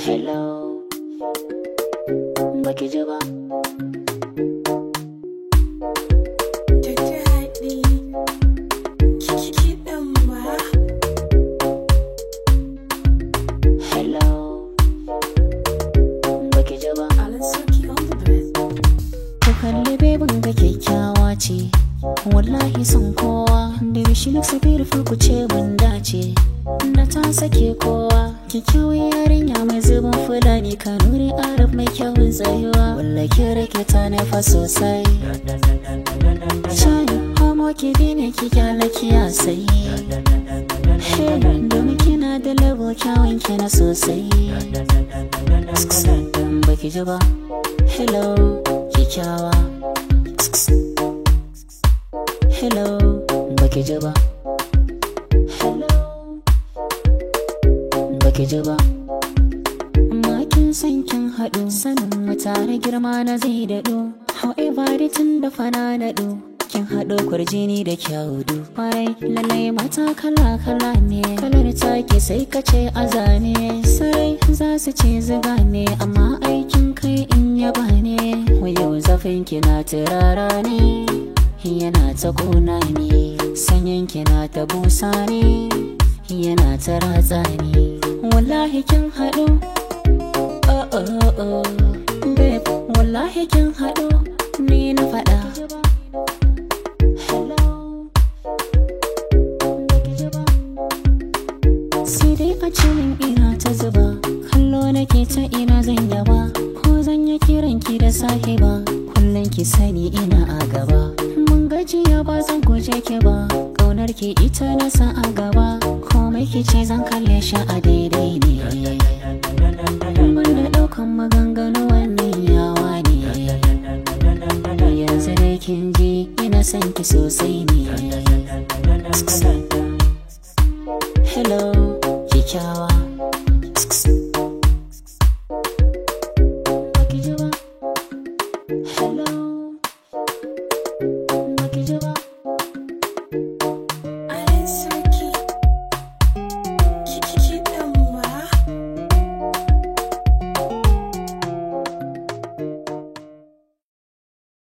Hello, baki ji ba. Da daɗi, kiɗan ba. Hello, baki ji ba. Alan Soki on the beat. Ku kalli bebin ga kyakkyawa ce, wallahi son kowa. Da she looks so beautiful, ku ce mun dace. Da ta sake kowa, kyakkyawan yarinya mai zubin Fulani, Kanuri, Arab, mai kyawun tsayuwa. Wallahi ki rike ta nufa sosai. Chai, homo ki dine ki kyala kiyasai. Hey, domin kina da level, kyawun ki na sosai. Baki ji ba. Hello, kyakkyawa. Hello, baki ji ba. Hello, baki ji ba. Amma kin san kin haɗu, sanin mu tare girma na zai daɗu. However, dai tun da fana naɗu, kin haɗo kwarjini da kyaudu. Kwarai, lallai mata kala kala ne. Kalar take sai ka ce a zane. Sarai za su ce zuga ne, amma aikin kai in yaba ne. Yau zafin ki na turara ne, yana ta ƙona ne. Sanyin ki na ta busa ne, yana ta ratsa ne. Wallahi kin haɗu. Oh oh oh, babe, wallahi kin haɗu, ni na faɗa. Hello, baki ji ba. Sai dai a ce min ina ta zuba, kallo nake ta ina zan yaba, ko zan yi kiran ki da sahiba, kullum ki sani ina a gaba. Mun gajiya ba zan guje ki ba, ƙaunar ki ita na sa a gaba, komai ki ce zan kalle shi a daidai ne. Banda ɗaukan maganganu, wannan yawa ne. Yanzu dai kin ji ina son ki sosai ne. Hello, kyakkyawa.